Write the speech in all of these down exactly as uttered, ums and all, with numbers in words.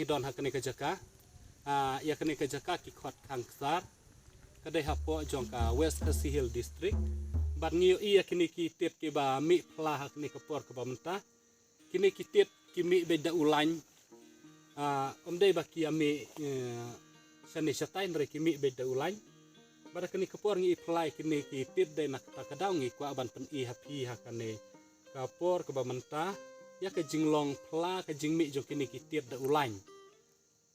Don ha kane ka jaka, ah, ïa kane ka jaka ki khot Khangksar, ka dei hapoh jong ka West Khasi Hills District. Bad ngi ïohi ïa kine ki tied kiba mih phla ha kane ka por kaba mynta. Kine ki tied ki mih beit da u lain. Ah, ym dei ba ki ïa mih, eh, shane shatai, hynrei ki mih beit da u lain. Bad ha kane ka por ngi i phla ïa kine ki tied, dei na kata ka daw ngi kwah ban pyni ha phi ha kane ka por kaba mynta ïa ka jinglong phla ka jingmih jong kine ki tied da u lain.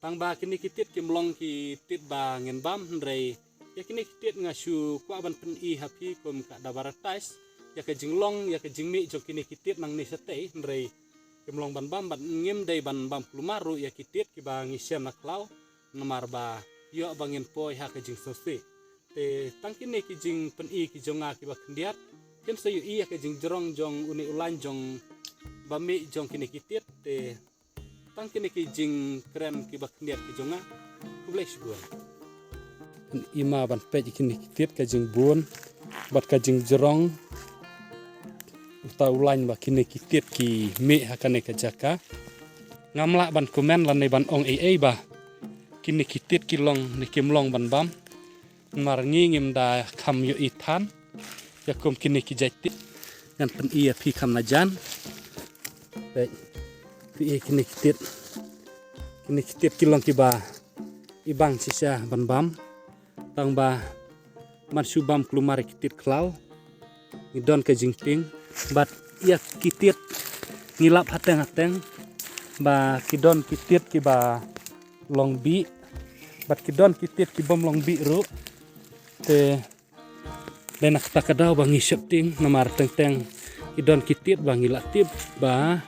Tang ba kine ki tied kim long ki tied ba ngin bam, hynrei ïa kine ki tied nga shu kwah ban pyni ha phi kum ka advertise ïa ka jinglong, ïa ka jingmih jong kine ki tied nangne shatei, hynrei kim long ban bam, bad ngim dei ban bam kulmar ruh ïa ki tied kiba ngi shem na khlaw, namar ba ïoh ba ngin poi ha ka jingsngewsih. Te tang kine ki jingpyni ki jong nga kiba khyndiat, kin sa ïohi ïa ka jingjrong jong une u lain jong ba mih jong kine ki tied. Te tang kine ki jingkren kiba khyndiat ki jong nga. Khublei shibun. Ima ban peit ïa kine ki tied, ka jingbun bad ka jingjrong uta u lain ba kine ki tied ki mih ha kane ka jaka. Ngam lah ban comment lane ban ong ei ei ba kine ki tied ki long ne kim long ban bam. Namar ngi ngim da kham ïohi than ïa kum kine ki jait tied. Ngan pyni ïa phi kham na jan. Peit, phi ïa kine ki tied, kine ki tied ki long kiba i bang shisha ban bam. Tang ba man shu bam kulmar ïa ki tied khlaw, ngi don ka jingtieng. Bad ïa ki tied ngi lap hateng hateng ba ki don ki tied kiba long bih, bad ki don ki tied ki bym long bih ruh. Te dei na kata ka daw ba ngi sheptieng, namar teng teng ki don ki tied ba ngi la tip ba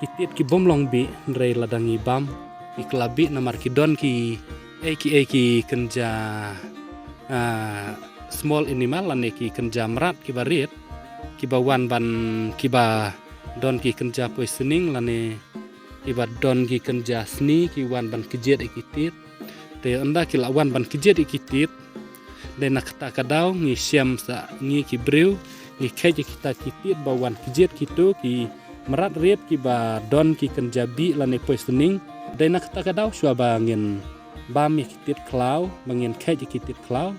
ki tied ki bym long bih, hynrei lada ngi bam ki kylla bih, namar ki don ki ei ki ei ki kynja, ah, small animal lane ki kynja mrad kiba rit, kiba wan ban, kiba don ki kynja poisoning lane kiba don ki kynja sni, ki wan ban kjit ïa ki tied. Te ynda ki la wan ban kjit ïa ki tied, dei na kata ka daw ngi shem sa, ngi ki briew ngi kheit ïa kita ki tied ba wan kjit, kito ki mrad rit kiba don ki kynja bih lane poisoning. Dei na kata ka daw shuwa ba ngin bam ïa ki tied khlaw, ba ngin kheit ïa ki tied khlaw,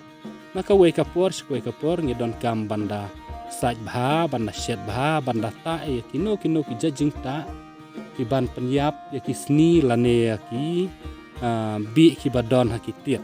na kawei ka por sha kawei ka por ngi donkam ban da sait bha, ban da shet bha, ban da tah ïa kino kino ki jait jingtah ki ban pynïap ïa ki sni lane ïa ki, ah, bih kiba don ha ki tied.